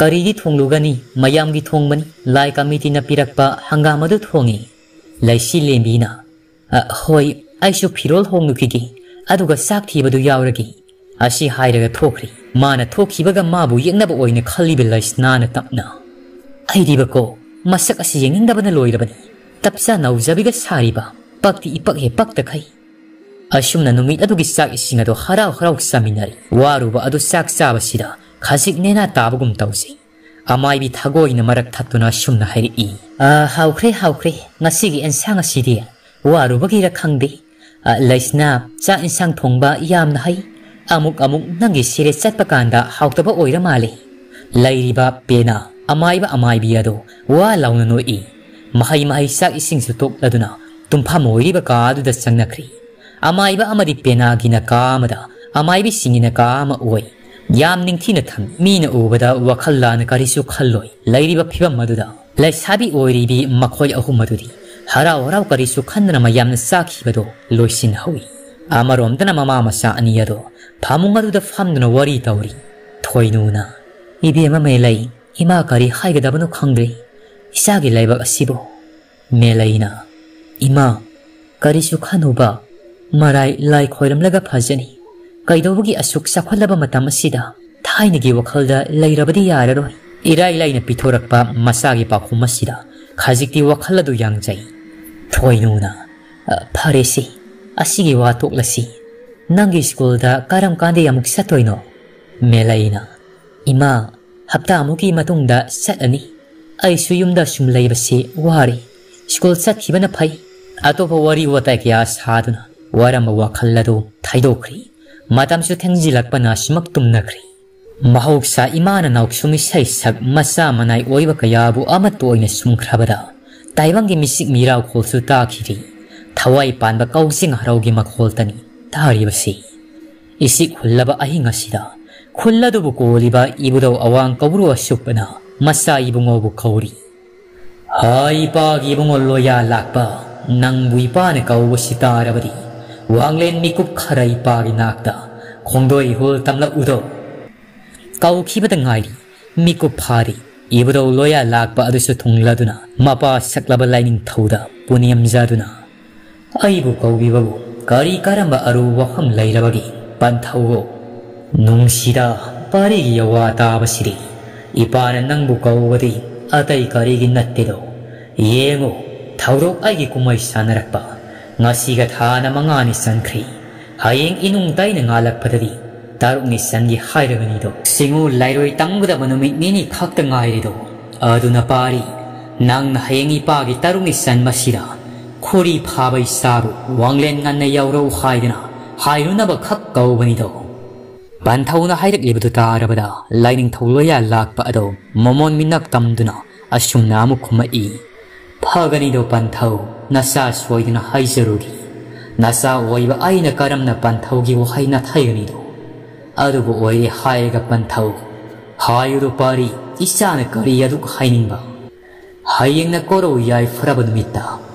"ꯀꯔꯤꯗꯤ ꯊꯣꯡꯂꯨꯒꯅꯤ, ꯃꯌꯥꯝꯒꯤ ꯊꯣꯡꯕꯅꯤ, ꯂꯥꯏ ꯀꯃꯤꯇꯤꯅ ꯄꯤꯔꯛꯄ ꯍꯪꯒꯥꯝ ꯑꯗꯨ ꯊꯣꯡꯉꯤ꯫" ꯂꯩꯁꯤ ꯂꯦꯝꯕꯤꯅ, "ꯑ, ꯍꯣꯏ, ꯑꯩꯁꯨ ꯐꯤꯔꯣꯜ ꯍꯣꯡꯂꯨꯈꯤꯒꯦ, ꯑꯗꯨꯒ ꯆꯥꯛ ꯊꯤꯕꯗꯨ ꯌꯥꯎꯔꯒꯦ꯫" ꯑꯁꯤ ꯍꯥꯏꯔꯒ ꯊꯣꯛꯈ꯭ꯔꯤ꯫ ꯃꯥꯅ ꯊꯣꯛꯈꯤꯕꯒ ꯃꯥꯕꯨ ꯌꯦꯛꯅꯕ ꯑꯣꯏꯅ ꯈꯜꯂꯤꯕ ꯂꯩꯁꯅꯥꯅ ꯇꯞꯅ, "ꯑꯩꯗꯤꯕꯀꯣ, ꯃꯁꯛ ꯑꯁꯤ ꯌꯦꯡꯅꯤꯡꯗꯕꯅ ꯂꯣꯏꯔꯕꯅꯤ꯫ ꯇꯞꯆꯥ ꯅꯧꯖꯕꯤꯒ ꯁꯥꯔꯤꯕ, ꯄꯛꯇꯤ ꯏꯄꯛ ꯍꯦꯛ ꯄꯛꯇꯈꯩ꯫" ꯑꯁꯨꯝꯅ ꯅꯨꯃꯤꯠ ꯑꯗꯨꯒꯤ ꯆꯥꯛ ꯏꯁꯤꯡ ꯑꯗꯨ ꯍꯔꯥꯎ ꯍꯔꯥꯎ ꯆꯥꯃꯤꯟꯅꯔꯤ꯫ ꯋꯥꯔꯨꯕ ꯑꯗꯨ ꯆꯥꯛ ꯆꯥꯕꯁꯤꯗ ꯈꯖꯤꯛ ꯅꯦꯅꯥ ꯇꯥꯕꯒꯨꯝ ꯇꯧꯖꯩ꯫ ꯑꯃꯥꯏꯕꯤ ꯊꯒꯣꯏꯅ ꯃꯔꯛ ꯊꯠꯇꯨꯅ ꯑꯁꯨꯝꯅ ꯍꯥꯏꯔꯛꯏ, "ꯑ, ꯍꯥꯎꯈ꯭ꯔꯦ, ꯍꯥꯎꯈ꯭ꯔꯦ꯫ ꯉꯁꯤꯒꯤ ꯑꯦꯟꯁꯥꯡ ꯑꯁꯤꯗꯤ ꯋꯥꯔꯨꯕꯒꯤꯔ ꯈꯪꯗꯦ꯫ ꯑ, ꯂꯩꯁꯅꯥ, ꯆꯥꯛ ꯏꯟꯁꯥꯡ ꯊꯣꯡꯕ ꯌꯥꯝꯅ ꯍꯩ꯫ ꯑꯃꯨꯛ ꯑꯃꯨꯛ ꯅꯪꯒꯤ ꯁꯤꯔꯦ ꯆꯠꯄ ꯀꯥꯟꯗ ꯍꯥꯎꯇꯕ ꯑꯣꯏꯔ ꯃꯥꯜꯂꯦ꯫" ꯂꯩꯔꯤꯕ ꯄꯦꯅꯥ, ꯑꯃꯥꯏꯕ ꯑꯃꯥꯏꯕꯤ ꯑꯗꯨ ꯋꯥ ꯂꯥꯎꯅ ꯅꯣꯛꯏ꯫ ꯃꯍꯩ ꯃꯍꯩ ꯆꯥꯛ ꯏꯁꯤꯡꯁꯨ ꯇꯣꯛꯂꯗꯨꯅ ꯇꯨꯝꯐꯝ ꯑꯣꯏꯔꯤꯕ ꯀꯥ ꯑꯗꯨꯗ ꯆꯪꯅꯈ꯭ꯔꯤ꯫ ꯑꯃꯥꯏꯕ ꯑꯃꯗꯤ ꯄꯦꯅꯥꯒꯤꯅ ꯀꯥ ꯑꯃꯗ, ꯑꯃꯥꯏꯕꯤꯁꯤꯡꯒꯤꯅ ꯀꯥ ꯑꯃ ꯑꯣꯏ꯫ ꯌꯥꯝ ꯅꯤꯡꯊꯤꯅ ꯊꯝꯃꯤ꯫ ꯃꯤꯅ ꯎꯕꯗ ꯋꯥꯈꯜ ꯂꯥꯟꯅ ꯀꯔꯤꯁꯨ ꯈꯜꯂꯣꯏ꯫ ꯂꯩꯔꯤꯕ ꯐꯤꯕꯝ ꯑꯗꯨꯗ ꯂꯩꯁꯥꯕꯤ ꯑꯣꯏꯔꯤꯕꯤ ꯃꯈꯣꯏ ꯑꯍꯨꯝ ꯑꯗꯨꯗꯤ ꯍꯔꯥꯎ ꯍꯔꯥꯎ ꯀꯔꯤꯁꯨ ꯈꯟꯗꯅ ꯃꯌꯥꯝꯅ ꯆꯥꯈꯤꯕꯗꯣ ꯂꯣꯏꯁꯤꯟꯍꯧꯏ꯫ ꯑꯃꯔꯣꯝꯗꯅ ꯃꯃꯥ ꯃꯆꯥ ꯑꯅꯤ ꯑꯗꯣ ꯐꯃꯨꯡ ꯑꯗꯨꯗ ꯐꯝꯗꯨꯅ ꯋꯥꯔꯤ ꯇꯧꯔꯤ꯫ ꯊꯣꯏꯅꯨꯅ, "ꯏꯕꯦꯝꯃ ꯃꯦꯂꯩ, ꯏꯃꯥ ꯀꯔꯤ ꯍꯥꯏꯒꯗꯕꯅꯣ ꯈꯪꯗ꯭ꯔꯦ꯫ ꯏꯆꯥꯒꯤ ꯂꯥꯏꯕꯛ ꯑꯁꯤꯕꯨ꯫" ꯃꯦꯂꯩꯅ, "ꯏꯃꯥ, ꯀꯔꯤꯁꯨ ꯈꯟꯅꯨꯕ, ꯃꯔꯥꯏ ꯂꯥꯏ ꯈꯣꯏꯔꯝꯂꯒ ꯐꯖꯅꯤ꯫ ꯀꯩꯗꯧꯕꯒꯤ ꯑꯁꯨꯛ ꯆꯥꯎꯈꯠꯂꯕ ꯃꯇꯝ ꯑꯁꯤꯗ ꯊꯥꯏꯅꯒꯤ ꯋꯥꯈꯜꯗ ꯂꯩꯔꯕꯗꯤ ꯌꯥꯔꯔꯣꯏ꯫ ꯏꯔꯥꯏ ꯂꯥꯏꯅ ꯄꯤꯊꯣꯔꯛꯄ ꯃꯆꯥꯒꯤ ꯄꯥꯎꯈꯨꯝ ꯑꯁꯤꯗ ꯈꯖꯤꯛꯇꯤ ꯋꯥꯈꯜ ꯑꯗꯨ ꯌꯥꯡꯖꯩ꯫ ꯊꯣꯏꯅꯨꯅ, "ꯑ, ꯐꯔꯦꯁꯤ, ꯑꯁꯤꯒꯤ ꯋꯥ ꯇꯣꯛꯂꯁꯤ꯫ ꯅꯪꯒꯤ ꯁ꯭ꯀꯨꯜꯗ ꯀꯔꯝ ꯀꯥꯟꯗꯩ ꯑꯃꯨꯛ ꯆꯠꯇꯣꯏꯅꯣ?" ꯃꯦꯂꯩꯅ, "ꯏꯃꯥ, ꯍꯞꯇꯥꯃꯨꯛꯀꯤ ꯃꯇꯨꯡꯗ ꯆꯠꯂꯅꯤ꯫ ꯑꯩꯁꯨ ꯌꯨꯝꯗ ꯁꯨꯝ ꯂꯩꯕꯁꯤ ꯋꯥꯔꯦ꯫ ꯁ꯭ꯀꯨꯜ ꯆꯠꯈꯤꯕꯅ ꯐꯩ꯫" ꯑꯇꯣꯞꯄ ꯋꯥꯔꯤ ꯋꯥꯇꯥꯏ ꯀꯌꯥ ꯁꯥꯗꯨꯅ ꯋꯥꯔꯝꯕ ꯋꯥꯈꯜ ꯑꯗꯨ ꯊꯩꯗꯣꯛꯈ꯭ꯔꯤ꯫ ꯃꯇꯝꯁꯨ ꯊꯦꯡꯖꯤꯜꯂꯛꯄꯅ ꯁꯨꯃꯛ ꯇꯨꯝꯅꯈ꯭ꯔꯤ꯫ ꯃꯍꯧꯁꯥ ꯏꯃꯥꯅ ꯅꯥꯎꯁꯨꯝ ꯏꯁꯩ ꯁꯛ ꯃꯆꯥ ꯃꯅꯥꯏ ꯑꯣꯏꯕ ꯀꯌꯥꯕꯨ ꯑꯃꯠꯇ ꯑꯣꯏꯅ ꯁꯨꯝꯈ꯭ꯔꯕꯗ ꯇꯥꯏꯕꯪꯒꯤ ꯃꯤꯆꯤꯛ ꯃꯤꯔꯥꯎ ꯈꯣꯜꯁꯨ ꯇꯥꯈꯤꯗꯦ꯫ ꯊꯋꯥꯏ ꯄꯥꯟꯕ ꯀꯧꯖꯤꯡ ꯍꯔꯥꯎꯒꯤ ꯃꯈꯣꯜꯇꯅꯤ ꯇꯥꯔꯤꯕꯁꯤ꯫ ꯏꯁꯤꯛ ꯍꯨꯜꯂꯕ ꯑꯍꯤꯡ ꯑꯁꯤꯗ ꯈꯨꯜ ꯑꯗꯨꯕꯨ ꯀꯣꯜꯂꯤꯕ ꯏꯕꯨꯙꯧ ꯑꯋꯥꯡ ꯀꯧꯕ꯭ꯔꯨ ꯑꯁꯨꯞꯄꯅ ꯃꯆꯥ ꯏꯕꯨꯡꯉꯣꯕꯨ ꯀꯧꯔꯤ꯫ "ꯍꯥꯏ ꯏꯄꯥꯒꯤ ꯏꯕꯨꯡꯉꯣ ꯂꯣꯌꯥ ꯂꯥꯛꯄ, ꯅꯪꯕꯨ ꯏꯄꯥꯅ ꯀꯧꯕꯁꯤ ꯇꯥꯔꯕꯗꯤ ꯋꯥꯡꯂꯦꯟ ꯃꯤꯀꯨꯞ ꯈꯔ ꯏꯄꯥꯒꯤ ꯅꯥꯛꯇ ꯈꯣꯡꯗꯣꯏ ꯍꯨꯜ ꯇꯝꯂꯛꯎꯗꯣ?" ꯀꯧꯈꯤꯕꯗ ꯉꯥꯏꯔꯤ ꯃꯤꯀꯨꯞ ꯐꯥꯔꯤ ꯏꯕꯨꯙꯧ ꯂꯣꯌꯥ ꯂꯥꯛꯄ ꯑꯗꯨꯁꯨ ꯊꯨꯡꯂꯗꯨꯅ ꯃꯄꯥ ꯁꯛꯂꯕ ꯂꯥꯏꯅꯤꯡꯊꯧꯗ ꯄꯨꯅꯦꯝꯖꯗꯨꯅ, "ꯑꯩꯕꯨ ꯀꯧꯕꯤꯕꯕꯨ ꯀꯔꯤ ꯀꯔꯝꯕ ꯑꯔꯨꯕ ꯋꯥꯐꯝ ꯂꯩꯔꯕꯒꯦ ꯄꯟꯊꯧꯑꯣ?" "ꯅꯨꯡꯁꯤꯗ, ꯄꯥꯔꯤꯒꯤ ꯑꯋꯥ ꯇꯥꯕꯁꯤꯗꯤ꯫ ꯏꯄꯥꯅ ꯅꯪꯕꯨ ꯀꯧꯕꯗꯤ ꯑꯇꯩ ꯀꯔꯤꯒꯤ ꯅꯠꯇꯦꯗꯣ? ꯌꯦꯡꯉꯨ, ꯊꯧꯗꯣꯛ ꯑꯩꯒꯤ ꯀꯨꯝꯍꯩ ꯁꯥꯟꯅꯔꯛꯄ ꯉꯁꯤꯒ ꯊꯥꯅ ꯃꯉꯥꯅꯤ ꯆꯟꯈ꯭ꯔꯤ꯫ ꯍꯌꯦꯡ ꯏꯅꯨꯡ ꯇꯩꯅ ꯉꯥꯜꯂꯛꯄꯗꯗꯤ ꯇꯔꯨꯛꯅꯤ ꯆꯟꯒꯦ ꯍꯥꯏꯔꯒꯅꯤꯗꯣ꯫ ꯁꯤꯡꯉꯨ ꯂꯩꯔꯣꯏ ꯇꯝꯒꯗꯕ ꯅꯨꯃꯤꯠ ꯅꯤꯅꯤ ꯈꯛꯇ ꯉꯥꯏꯔꯦꯗꯣ꯫ ꯑꯗꯨꯅ ꯄꯥꯔꯤ, ꯅꯪꯅ ꯍꯌꯦꯡ ꯏꯄꯥꯒꯤ ꯇꯔꯨꯛꯅꯤ ꯆꯟꯕꯁꯤꯗ ꯈꯣꯔꯤ ꯐꯥꯕ ꯏꯆꯥꯕꯨ ꯋꯥꯡꯂꯦꯟ ꯉꯟꯅ ꯌꯧꯔꯛꯎ ꯍꯥꯏꯗꯅ ꯍꯥꯏꯔꯨꯅꯕ ꯈꯛ ꯀꯧꯕꯅꯤꯗꯣ꯫" ꯄꯟꯊꯧꯅ ꯍꯥꯏꯔꯛꯂꯤꯕꯗꯨ ꯇꯥꯔꯕꯗ ꯂꯥꯏꯅꯤꯡꯊꯧ ꯂꯣꯌꯥ ꯂꯥꯛꯄ ꯑꯗꯣ ꯃꯃꯣꯟ ꯃꯤꯅꯛ ꯇꯝꯗꯨꯅ ꯑꯁꯨꯝꯅ ꯑꯃꯨꯛ ꯈꯨꯝꯃꯛꯏ, "ꯐꯒꯅꯤꯗꯣ ꯄꯟꯊꯧ, ꯅꯆꯥ ꯁꯣꯏꯗꯅ ꯍꯥꯏꯖꯔꯨꯒꯦ꯫ ꯅꯆꯥ ꯑꯣꯏꯕ ꯑꯩꯅ ꯀꯔꯝꯅ ꯄꯟꯊꯧꯒꯤ ꯋꯥꯍꯩ ꯅꯥꯊꯩꯒꯅꯤꯗꯣ? ꯑꯗꯨꯕꯨ ꯑꯣꯏꯔꯦ ꯍꯥꯏꯔꯒ ꯄꯟꯊꯧ, ꯍꯥꯏꯌꯨꯗꯣ ꯄꯥꯔꯤ, ꯏꯆꯥꯅ ꯀꯔꯤ ꯑꯗꯨꯛ ꯍꯥꯏꯅꯤꯡꯕ? ꯍꯌꯦꯡꯅ ꯀꯣꯔꯧ ꯌꯥꯏꯐꯔꯕ ꯅꯨꯃꯤꯠꯇ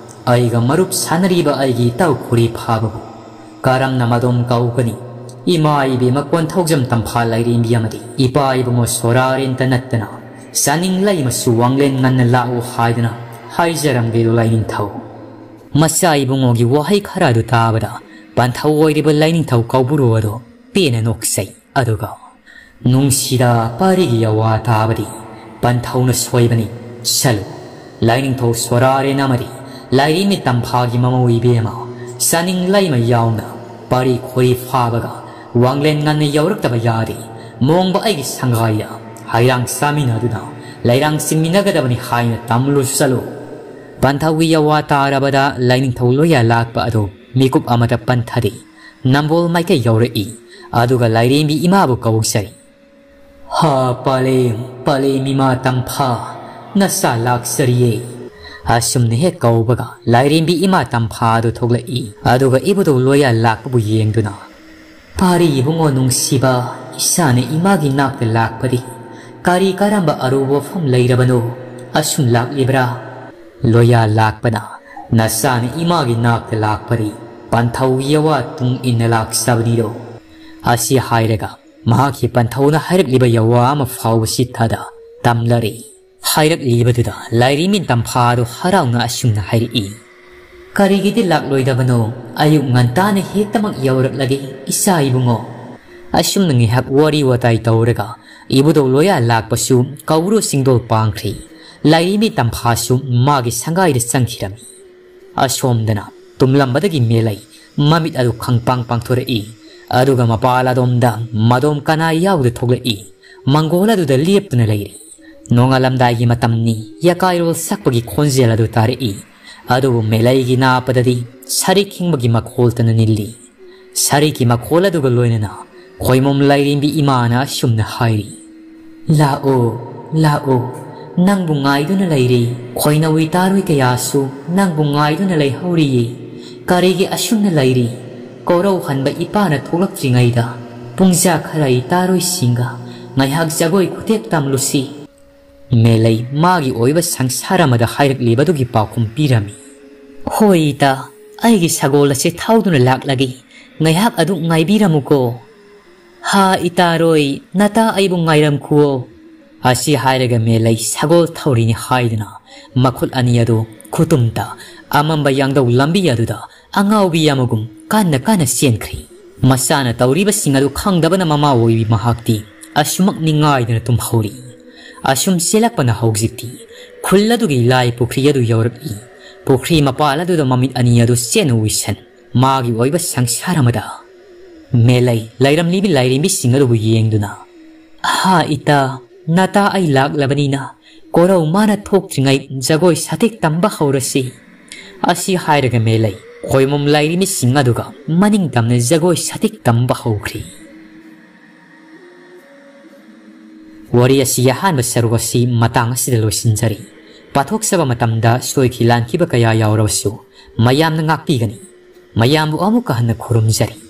ꯑꯩꯒ ꯃꯔꯨꯞ ꯁꯥꯟꯅꯔꯤꯕ ꯑꯩꯒꯤ ꯏꯇꯥꯎ ꯈꯣꯔꯤ ꯐꯥꯕꯕꯨ ꯀꯔꯝꯅ ꯃꯗꯣꯝ ꯀꯧꯒꯅꯤ? ꯏꯃꯥ ꯏꯕꯦꯝꯃ ꯀꯣꯟꯊꯧꯖꯝ ꯇꯝꯐꯥ ꯂꯥꯏꯔꯦꯝꯕꯤ ꯑꯃꯗꯤ ꯏꯄꯥ ꯏꯕꯨꯡꯉꯣ ꯁꯣꯔꯥꯔꯦꯟꯇ ꯅꯠꯇꯅ ꯆꯥꯅꯤꯡ ꯂꯩꯃꯁꯨ ꯋꯥꯡꯂꯦꯟ ꯉꯟꯅ ꯂꯥꯛꯎ ꯍꯥꯏꯗꯅ ꯍꯥꯏꯖꯔꯝꯒꯦꯗꯣ ꯂꯥꯏꯅꯤꯡꯊꯧ꯫" ꯃꯆꯥ ꯏꯕꯨꯡꯉꯣꯒꯤ ꯋꯥꯍꯩ ꯈꯔ ꯑꯗꯨ ꯇꯥꯕꯗ ꯄꯟꯊꯧ ꯑꯣꯏꯔꯤꯕ ꯂꯥꯏꯅꯤꯡꯊꯧ ꯀꯧꯕ꯭ꯔꯨ ꯑꯗꯣ ꯄꯦꯟꯅ ꯅꯣꯛꯆꯩ꯫ ꯑꯗꯨꯒ, "ꯅꯨꯡꯁꯤꯗ, ꯄꯥꯔꯤꯒꯤ ꯌꯋꯥ ꯇꯥꯕꯗꯤ ꯄꯟꯊꯧꯅ ꯁꯣꯏꯕꯅꯤ꯫ ꯁꯂꯨ, ꯂꯥꯏꯅꯤꯡꯊꯧ ꯁꯣꯔꯥꯔꯦꯟ ꯑꯃꯗꯤ ꯂꯥꯏꯔꯦꯝꯕꯤ ꯇꯝꯐꯥꯒꯤ ꯃꯃꯧ ꯏꯕꯦꯝꯃ ꯆꯥꯅꯤꯡ ꯂꯩꯃ ꯌꯥꯎꯅ ꯄꯥꯔꯤ ꯈꯣꯏꯔꯤ ꯐꯥꯕꯒ ꯋꯥꯡꯂꯦꯟ ꯉꯟꯅ ꯌꯧꯔꯛꯇꯕ ꯌꯥꯗꯦ꯫ ꯃꯣꯡꯕ ꯑꯩꯒꯤ ꯁꯪꯒꯥꯏꯗ ꯍꯩꯔꯥꯡ ꯆꯥꯃꯤꯟꯅꯗꯨꯅ ꯂꯩꯔꯥꯡ ꯆꯤꯡꯃꯤꯟꯅꯒꯗꯕꯅꯤ ꯍꯥꯏꯅ ꯇꯝꯂꯨ ꯆꯠꯂꯨ꯫" ꯄꯟꯊꯧꯒꯤ ꯌꯋꯥ ꯇꯥꯔꯕꯗ ꯂꯥꯏꯅꯤꯡꯊꯧ ꯂꯣꯌꯥ ꯂꯥꯛꯄ ꯑꯗꯨ ꯃꯤꯀꯨꯞ ꯑꯃꯇ ꯄꯟꯊꯗꯦ꯫ ꯅꯝꯕꯣꯜ ꯃꯥꯏꯀꯩ ꯌꯧꯔꯛꯏ꯫ ꯑꯗꯨꯒ ꯂꯥꯏꯔꯦꯝꯕꯤ ꯏꯃꯥꯕꯨ ꯀꯧꯖꯔꯤ꯫ "ꯍꯥ, ꯄꯥꯂꯦꯝ, ꯄꯥꯂꯦꯝ ꯏꯃꯥ ꯇꯝꯐꯥ, ꯅꯆꯥ ꯂꯥꯛꯆꯔꯤꯌꯦ꯫" ꯑꯁꯨꯝꯅ ꯍꯦꯛ ꯀꯧꯕꯒ ꯂꯥꯏꯔꯦꯝꯕꯤ ꯏꯃꯥ ꯇꯝꯐꯥ ꯑꯗꯨ ꯊꯣꯛꯂꯛꯏ꯫ ꯑꯗꯨꯒ ꯏꯕꯨꯙꯧ ꯂꯣꯌꯥ ꯂꯥꯛꯄꯕꯨ ꯌꯦꯡꯗꯨꯅ, "ꯄꯥꯔꯤ ꯏꯕꯨꯡꯉꯣ ꯅꯨꯡꯁꯤꯕ, ꯏꯆꯥꯅ ꯏꯃꯥꯒꯤ ꯅꯥꯛꯇ ꯂꯥꯛꯄꯗꯤ ꯀꯔꯤ ꯀꯔꯝꯕ ꯑꯔꯨꯕ ꯋꯥꯐꯝ ꯂꯩꯔꯕꯅꯣ ꯑꯁꯨꯝ ꯂꯥꯛꯂꯤꯕ꯭ꯔꯥ?" ꯂꯣꯌꯥ ꯂꯥꯛꯄꯅ, "ꯅꯆꯥꯅ ꯏꯃꯥꯒꯤ ꯅꯥꯛꯇ ꯂꯥꯛꯄꯗꯤ ꯄꯟꯊꯧꯒꯤ ꯌꯋꯥ ꯇꯨꯡ ꯏꯟꯅ ꯂꯥꯛꯆꯕꯅꯤꯗꯣ꯫" ꯑꯁꯤ ꯍꯥꯏꯔꯒ ꯃꯍꯥꯛꯀꯤ ꯄꯟꯊꯧꯅ ꯍꯥꯏꯔꯛꯂꯤꯕ ꯌꯋꯥ ꯑꯃ ꯐꯥꯎꯕ ꯆꯤꯠꯊꯗ ꯇꯝꯂꯔꯤ꯫ ꯍꯥꯏꯔꯛꯂꯤꯕꯗꯨꯗ ꯂꯥꯏꯔꯦꯝꯕꯤ ꯇꯝꯐꯥꯗꯨ ꯍꯔꯥꯎꯅ ꯑꯁꯨꯝꯅ ꯍꯥꯏꯔꯛꯏ, "ꯀꯔꯤꯒꯤꯗꯤ ꯂꯥꯛꯂꯣꯏꯗꯕꯅꯣ? ꯑꯌꯨꯛ ꯉꯟꯇꯥꯅ ꯍꯦꯛꯇꯃꯛ ꯌꯧꯔꯛꯂꯒꯦ, ꯏꯆꯥ ꯏꯕꯨꯡꯉꯣ꯫" ꯑꯁꯨꯝꯅ ꯉꯥꯏꯍꯥꯛ ꯋꯥꯔꯤ ꯋꯥꯇꯥꯏ ꯇꯧꯔꯒ ꯏꯕꯨꯙꯧ ꯂꯣꯌꯥ ꯂꯥꯛꯄꯁꯨ ꯀꯧꯔꯨ ꯆꯤꯡꯗꯣꯜ ꯄꯥꯡꯈ꯭ꯔꯤ꯫ ꯂꯥꯏꯔꯦꯝꯕꯤ ꯇꯝꯐꯥꯁꯨ ꯃꯥꯒꯤ ꯁꯪꯒꯥꯏꯗ ꯆꯪꯈꯤꯔꯝꯃꯤ꯫ ꯑꯁꯣꯝꯗꯅ ꯇꯨꯝꯂꯝꯕꯗꯒꯤ ꯃꯦꯂꯩ ꯃꯃꯤꯠ ꯑꯗꯨ ꯈꯪꯄꯥꯡ ꯄꯥꯡꯊꯣꯔꯛꯏ꯫ ꯑꯗꯨꯒ ꯃꯄꯥꯜ ꯑꯗꯣꯝꯗ ꯃꯗꯣꯝ ꯀꯅꯥ ꯌꯥꯎꯗ ꯊꯣꯛꯂꯛꯏ꯫ ꯃꯪꯒꯣꯜ ꯑꯗꯨꯗ ꯂꯦꯞꯇꯨꯅ ꯂꯩꯔꯤ꯫ ꯅꯣꯡꯉꯥꯜꯂꯝꯗꯥꯏꯒꯤ ꯃꯇꯝꯅꯤ꯫ ꯌꯥꯀꯥꯏꯔꯣꯜ ꯁꯛꯄꯒꯤ ꯈꯣꯟꯖꯦꯜ ꯑꯗꯨ ꯇꯥꯔꯛꯏ꯫ ꯑꯗꯨꯕꯨ ꯃꯦꯂꯩꯒꯤ ꯅꯥꯞꯄꯗꯗꯤ ꯁꯔꯤꯛ ꯈꯤꯡꯕꯒꯤ ꯃꯈꯣꯜꯇꯅ ꯅꯤꯜꯂꯤ꯫ ꯁꯔꯤꯛꯀꯤ ꯃꯈꯣꯜ ꯑꯗꯨꯒ ꯂꯣꯏꯅꯅ ꯈꯣꯏꯃꯣꯝ ꯂꯥꯏꯔꯦꯝꯕꯤ ꯏꯃꯥꯅ ꯑꯁꯨꯝꯅ ꯍꯥꯏꯔꯤ, "ꯂꯥꯛꯑꯣ, ꯂꯥꯛꯑꯣ, ꯅꯪꯕꯨ ꯉꯥꯏꯗꯨꯅ ꯂꯩꯔꯤ꯫ ꯈꯣꯏꯅꯧ ꯏꯇꯥꯔꯣꯏ ꯀꯌꯥꯁꯨ ꯅꯪꯕꯨ ꯉꯥꯏꯗꯨꯅ ꯂꯩꯍꯧꯔꯤꯌꯦ꯫ ꯀꯔꯤꯒꯤ ꯑꯁꯨꯝꯅ ꯂꯩꯔꯤ? ꯀꯣꯔꯧ ꯍꯟꯕ ꯏꯄꯥꯅ ꯊꯣꯛꯂꯛꯇ꯭ꯔꯤꯉꯩꯗ ꯄꯨꯡꯖꯥ ꯈꯔ ꯏꯇꯥꯔꯣꯏꯁꯤꯡꯒ ꯉꯥꯏꯍꯥꯛ ꯖꯒꯣꯏ ꯈꯨꯊꯦꯛ ꯇꯝꯂꯨꯁꯤ꯫" ꯃꯦꯂꯩ ꯃꯥꯒꯤ ꯑꯣꯏꯕ ꯁꯪꯁꯥꯔ ꯑꯃꯗ ꯍꯥꯏꯔꯛꯂꯤꯕꯗꯨꯒꯤ ꯄꯥꯎꯈꯨꯝ ꯄꯤꯔꯝꯃꯤ꯫ "ꯍꯣꯏ ꯏꯇꯥ, ꯑꯩꯒꯤ ꯁꯒꯣꯜ ꯑꯁꯤ ꯊꯧꯗꯨꯅ ꯂꯥꯛꯂꯒꯦ, ꯉꯥꯏꯍꯥꯛ ꯑꯗꯨ ꯉꯥꯏꯕꯤꯔꯝꯃꯨꯀꯣ꯫ ꯍꯥ ꯏꯇꯥꯔꯣꯏ, ꯅꯇꯥ ꯑꯩꯕꯨ ꯉꯥꯏꯔꯝꯈꯨꯑꯣ꯫" ꯑꯁꯤ ꯍꯥꯏꯔꯒ ꯃꯦꯂꯩ ꯁꯒꯣꯜ ꯊꯧꯔꯤꯅꯤ ꯍꯥꯏꯗꯨꯅ ꯃꯈꯨꯠ ꯑꯅꯤ ꯑꯗꯨ ꯈꯨꯇꯨꯝꯇ ꯑꯃꯝꯕ ꯌꯥꯡꯗꯧ ꯂꯝꯕꯤ ꯑꯗꯨꯗ ꯑꯉꯥꯎꯕꯤ ꯑꯃꯒꯨꯝ ꯀꯟꯅ ꯀꯟꯅ ꯆꯦꯟꯈ꯭ꯔꯦ꯫ ꯃꯆꯥꯅ ꯇꯧꯔꯤꯕꯁꯤꯡ ꯑꯗꯨ ꯈꯪꯗꯕꯅ ꯃꯃꯥ ꯑꯣꯏꯕꯤ ꯃꯍꯥꯛꯇꯤ ꯑꯁꯨꯃꯛ ꯅꯤꯡꯉꯥꯏꯗꯅ ꯇꯨꯝꯍꯧꯔꯤ꯫ ꯑꯁꯨꯝ ꯆꯦꯜꯂꯛꯄꯅ ꯍꯧꯖꯤꯛꯇꯤ ꯈꯨꯜ ꯑꯗꯨꯒꯤ ꯂꯥꯏ ꯄꯨꯈ꯭ꯔꯤ ꯑꯗꯨ ꯌꯧꯔꯛꯏ꯫ ꯄꯨꯈ꯭ꯔꯤ ꯃꯄꯥꯜ ꯑꯗꯨꯗ ꯃꯃꯤꯠ ꯑꯅꯤ ꯑꯗꯨ ꯆꯦꯠꯅ ꯎꯏꯁꯟ ꯃꯥꯒꯤ ꯑꯣꯏꯕ ꯁꯪꯁꯥꯔ ꯑꯃꯗ ꯃꯦꯂꯩ ꯂꯩꯔꯝꯂꯤꯕꯤ ꯂꯥꯏꯔꯦꯝꯕꯤꯁꯤꯡ ꯑꯗꯨꯕꯨ ꯌꯦꯡꯗꯨꯅ, "ꯍꯥ ꯏꯇꯥ, ꯅꯇꯥ ꯑꯩ ꯂꯥꯛꯂꯕꯅꯤꯅ ꯀꯣꯔꯧ ꯃꯥꯅ ꯊꯣꯛꯇ꯭ꯔꯤꯉꯩ ꯖꯒꯣꯏ ꯁꯥꯊꯦꯛ ꯇꯝꯕ ꯍꯧꯔꯁꯤ"꯫ ꯑꯁꯤ ꯍꯥꯏꯔꯒ ꯃꯦꯂꯩ ꯈꯣꯏꯃꯨꯝ ꯂꯥꯏꯔꯦꯝꯕꯤꯁꯤꯡ ꯑꯗꯨꯒ ꯃꯅꯤꯡ ꯇꯝꯅ ꯖꯒꯣꯏ ꯁꯥꯊꯦꯛ ꯇꯝꯕ ꯍꯧꯈ꯭ꯔꯤ꯫ ꯋꯥꯔꯤ ꯑꯁꯤꯒꯤ ꯑꯍꯥꯟꯕ ꯁꯔꯨꯛ ꯑꯁꯤ ꯃꯇꯥꯡ ꯑꯁꯤꯗ ꯂꯣꯏꯁꯤꯟꯖꯔꯤ꯫ ꯄꯥꯊꯣꯛꯆꯕ ꯃꯇꯝꯗ ꯁꯣꯏꯈꯤ ꯂꯥꯟꯈꯤꯕ ꯀꯌꯥ ꯌꯥꯎꯔꯕꯁꯨ ꯃꯌꯥꯝꯅ ꯉꯥꯛꯄꯤꯒꯅꯤ꯫ ꯃꯌꯥꯝꯕꯨ ꯑꯃꯨꯛꯀ ꯍꯟꯅ ꯈꯨꯔꯨꯝꯖꯔꯤ꯫